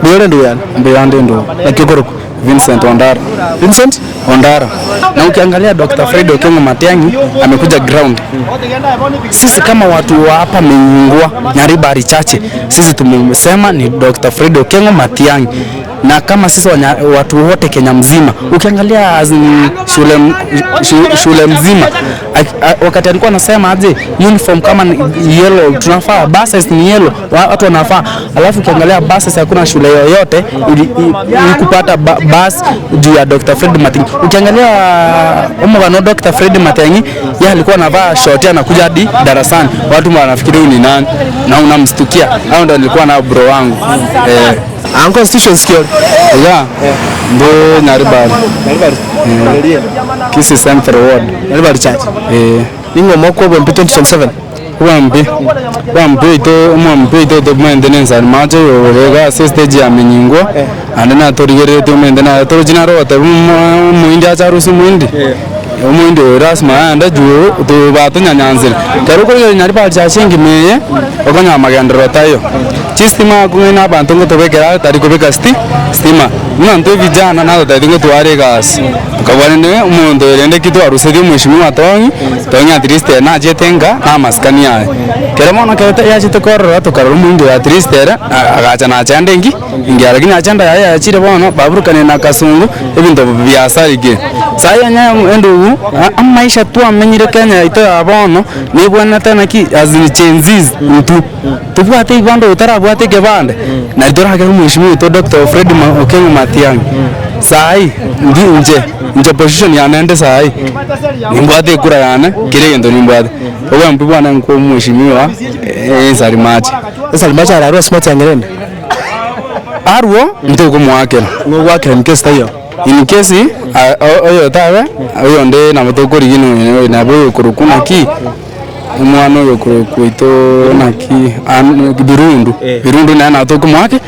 Mbuya ore endugu yane? Mbuya nde endugu. Naki okorokwa? Vincent Ondara. Vincent? Ondara. Na ukiangalia Dr. Fred Okengo Matiang'i amekuja ground. Sisi kama watu wa hapa Menyungwa, Nyaribari Chache, sisi tumesema ni Dr. Fred Okengo Matiang'i. Na kama sisi wanya, watu wote Kenya mzima, ukiangalia as in shule, shu, shule mzima wakati alikuwa anasema aje uniform kama ni yellow tunafaa, buses ni yellow, watu wanafaa. Alafu ukiangalia buses hakuna shule yoyote ili, ili kupata ba, bus juu ya Dr. Fred Matiang'i. Ukiangalia omogano Dr. Fred Matiang'i yeye alikuwa anavaa short anakuja hadi darasani, watu wanafikiri huyu ni nani na unamstukia. Hao ndio nilikuwa nao bro wangu eh. Ang constituency ki ore? Iga ndo Nyaribari. Nyaribari. Kisii Central Ward. Nyaribari Church. Eh. Ning'o omokwa obwempi 2027? Obwempi, obwempi oito, omwempi oito tomaete ne ensani mache oyo iga ase estage ya Menyingwa, naende natorigereretie omanyete na torochi naro ogoteba omo omohindi ache arusie omohindi, omohindi oyo lasima aende juu to batonyanyansire. Ekero okorigereria Nyaribari Church engima eye, okonyora magenderero taiyo. Chistima akong'aina na abanto ngotobekera are tari kobeka sti stima, buna intwe vijana natotebitie ngotware egasi, tokabua rende omonto oyo rende ki twarusetie omweshimiwa Tong'i, Tong'i at least ere nachete nka na amasikani aye. Kero bono ekero yachete korora tokarora omoindi oyo at least ere agacha na agenda engi engiya lakini agenda yaye yachire bono baburukanie na kasungu ebinto biasarigire. Sai onye endugu amaisha twamenyire Kenya yaito ya bono, nebwenerete naki as in Gen Zs intwe. Tobwate ebibande otarabwate ekebande, nari torakere omweshimiwa oito Doctor Fred Okengo Matiang'i. Saii ndi inche, inche position yane inde saii, nimbwate ekura yane, kera egento nimbwate. Obwempi bwane nkwa omweshimiwa Ansari Mache. Ansari Mache ararwe ase Matiang'i rende? Arwo ntokomoakera. Ngogoakera in case taiyo? In case oyo tabe, oyonde nabo tokorigia nonya nabo oyokorokwa naki. Omwana oyo okorokwa oito naki an Birundu, Birundu nere nabo tokomoa ki?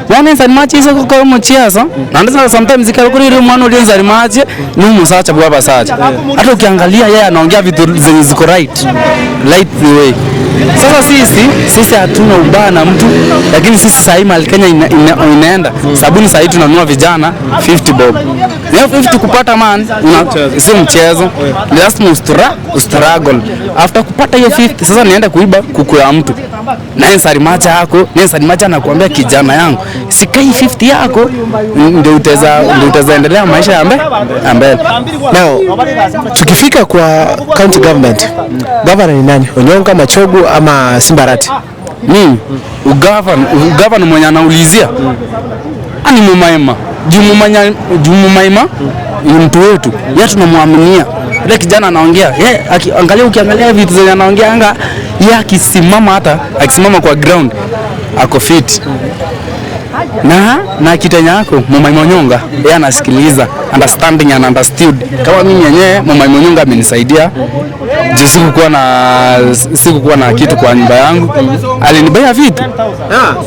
Bono ensani mache ase gokora omochiaso, naende sasa sometimes ekero okoreria omwana oria ensani mache, na omosacha bwa abasacha. Hata ukiangalia yeye anaongea vitu zenye ziko right, right the way. Sasa sisi, sisi hatuna ubaya na mtu, lakini sisi sahii mahali Kenya ina, ina, inaenda, sabuni sahii tunanunua vijana 50 bob. Na hiyo 50 kupata man, una, si mchezo, lazima ustra struggle after kupata hiyo 50 sasa niende kuiba kuku ya mtu naye Sarimacha yako naye Sarimacha anakuambia kijana yangu sikai 50 yako ndio utaweza ndio utaweza endelea maisha ya mbe- ya mbele. Now, tukifika kwa county government, governor ni nani? Onyonka, Machogu ama Simbarati? Mimi ugavana ugavana mwenye anaulizia ani Mumaima juu Mumanya juu Mumaima ni mtu wetu, yeye tunamwaminia. Ile kijana anaongea yeye, aki- angalia, ukiangalia vitu zenye anaongea anga yeye akisimama, hata akisimama kwa ground ako fit na na kitenya yako Mumaima Onyonga yeye anasikiliza understanding and understood. Kama mimi mwenyewe Mumaima Onyonga amenisaidia juu sikukuwa na sikukuwa na kitu kwa nyumba yangu, alinibaya vitu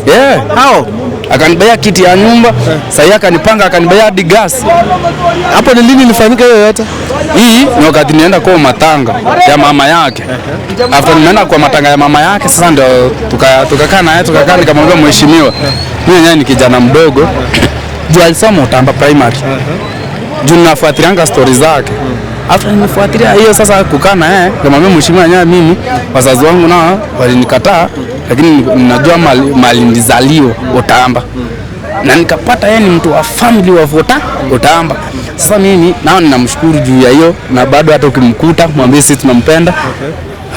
yeah. Hao Akanibaya kiti ya nyumba, sahii akanipanga akanibaya hadi gas. hapo ni lini ilifanyika hiyo yote? Hii ni wakati nienda kwa matanga ya mama yake. After nimeenda kwa matanga ya mama yake, sasa ndio tukakaa tuka naye tukakaa, nikamwambia mheshimiwa, mimi mwenyewe ni kijana mdogo juu alisoma Utamba primary juu nafuatilianga stori zake After nimefuatilia hiyo sasa kukaa na yeye, nikamwambia mheshimiwa, yenyewe mimi wazazi wangu nao walinikataa, lakini ninajua mali, mali nilizaliwa Utamba na nikapata yeye ni mtu wa family wa Vota Utamba. Sasa mimi nao ninamshukuru juu ya hiyo, na bado hata ukimkuta mwambie sisi tunampenda.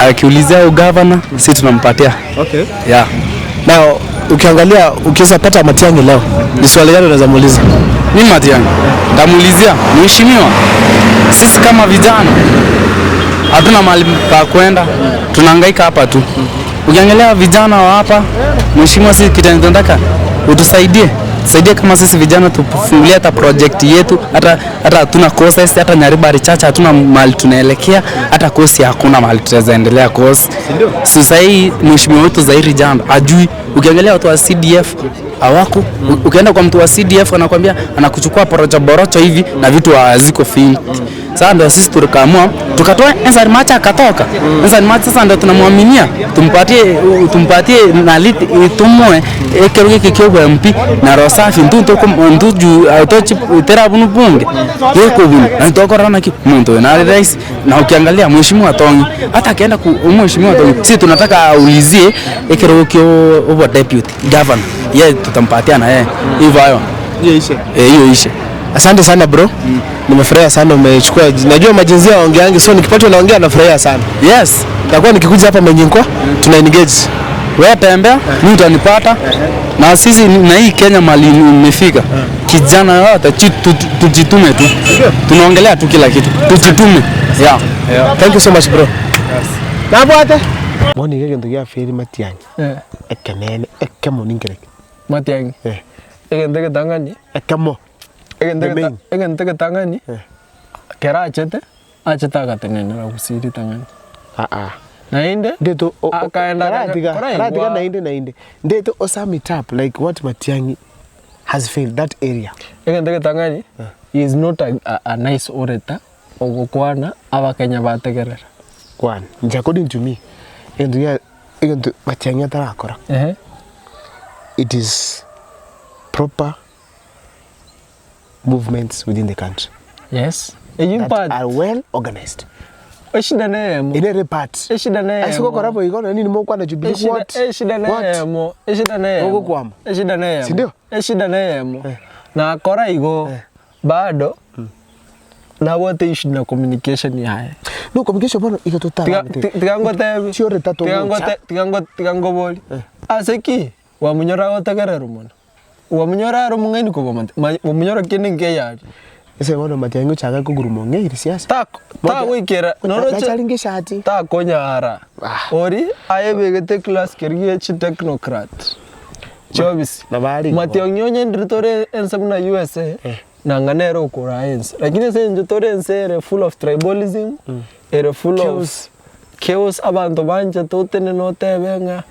Akiulizia ugavana sisi tunampatia. Okay. Yeah. Now, ukiangalia ukiweza pata Matiang'i leo, ni swali gani unaweza muuliza? Mimi Matiang'i nitamuulizia mheshimiwa, sisi kama vijana hatuna mahali pa kwenda, tunahangaika hapa tu. Ukiangalia vijana wa hapa, mheshimiwa, sisi kitu tunataka utusaidie, tusaidie kama sisi vijana tufungulie hata project yetu, hata hata hatuna courses, hata Nyaribari Chacha hatuna mahali tunaelekea, hata course hakuna mahali tunaweza endelea course. Sasa hii mheshimiwa wetu Zairi Janda ajui, ukiangalia watu wa CDF Hawako. Ukienda kwa mtu wa CDF anakuambia anakuchukua porocho borocho hivi na vitu haziko fiti. Sasa ndio sisi tukaamua tukatoa Ensan Macha akatoka. Ensan Macha sasa ndio tunamwaminia tumpatie tumpatie naliti itumwe ekero geke kia obwa MP na roho safi intwe ntoku tochi tera buna bunge gekobuna na tokorora naki omonto oyo nare rahisi na ukiangalia mheshimiwa Atong'i hata akienda ku mheshimiwa Atong'i si tunataka aulizie ekerogo kia obwa deputy governor yeye tutampatia na yeye hivyo hayo Hiyo ishe. Eh, hiyo ishe. Asante sana bro. Nimefurahia sana umechukua. Najua majinsia waongeangi so nikipata unaongea nafurahia sana. Yes. Nitakuwa nikikuja hapa Menyinkwa tuna engage. Wewe tembea, mimi utanipata. Na sisi na hii Kenya mali imefika. Kijana yote tujitume tu. Tunaongelea tu kila kitu. Tujitume. Yeah. Thank you so much bro. Nabwate. Bono iga egento gia feri matiang'i ekenene ekemo ninkereki? Matiang'i. Eh. Egento egetang'ani. Ekemo. Egento The egeta main. egento egetang'ani, Eh. kero achete, achete agatenenera gusii ritang'ani. Aa. Naende, Ndete o- o- akaenda karatiga koraigwa karatiga naende naende ndete o sum it up like what Matiang'i has failed that area. Egento egetang'ani, he is not a, a, a nice orator, ogokwana abakenya bategerera. Kwana inche according to me egento gia egento Matiang'i atarakora Ehe. it is proper movements within the country Yes. Eyio that part. are well organized. Eshida neyemo. In every part. Eshida neyemo. Ase gokora boigo nonye nini mokwana Jubilee Eshida what? eshida What? neyemo. Eshida neyemo. Ogokwama. Eshida neyemo. Sindio? Eshida neyemo. Eh. Nakora igo bado nabwate issue na communication yaye. No communication bono igo Tiga totarabete. tiga ngotebi. Chiore Tiga tatogocha. ngote tiga ngo tiga ngobori. Ase ki wamunyora agotegererwa mono. Wamunyora are omong'aini kobua Mati- ma- wamunyora kende nkeyari. Ase bono Matiang'i ochaka koguruma ong'eire siasa. Tak- tagoikera noroche Nacharinge eshati. takonyara Ah. ori ayebegete class keria gie chitechnocrat chiobisi Na barenge bono. Matiang'i onye ndiri tore ense buna USA nanga nere okoraa ense lakini ase eng'encho tore ense ere full of tribalism ere full of Chaos. chaos abanto banchete otenene otebe ng'a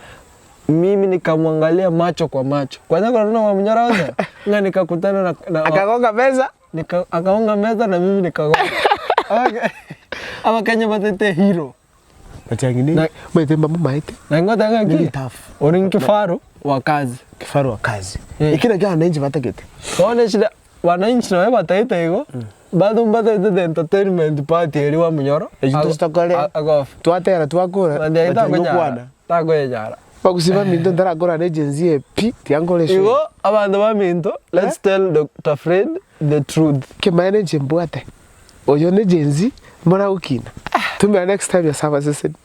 Mimi nikamwangalia macho kwa macho. Kwanza kwa nini wamnyora wote? Nga nikakutana na, na Akagonga meza. nika, akagonga meza na mimi nikagonga. Abake- Abakenya batete hero. Matiang'i ni Na- maete mbamumaete. Na ngota Nini ngaki. tough. Ori nkifaru wa kazi. Kifaru wa kazi. Eh. Ekero kia wananchi batagete. Bono shida wananchi nawe bataete igo. Bado mbataete the entertainment party eri wa munyoro. Ekio tochitokore. Agof. Twatera twakora. Matiang'i Matiang'i takonyara. okwana. Takoyenyara. Bagusiba minto ntarakora ne Gen Z pi tiga nkore Igo eshow. abanto baminto let's tell Doctor Fred the truth. Ekemanyererio inche mbwate oyo ne Gen Z mbora gokina. Tumera next time Nyasaye abasesenie.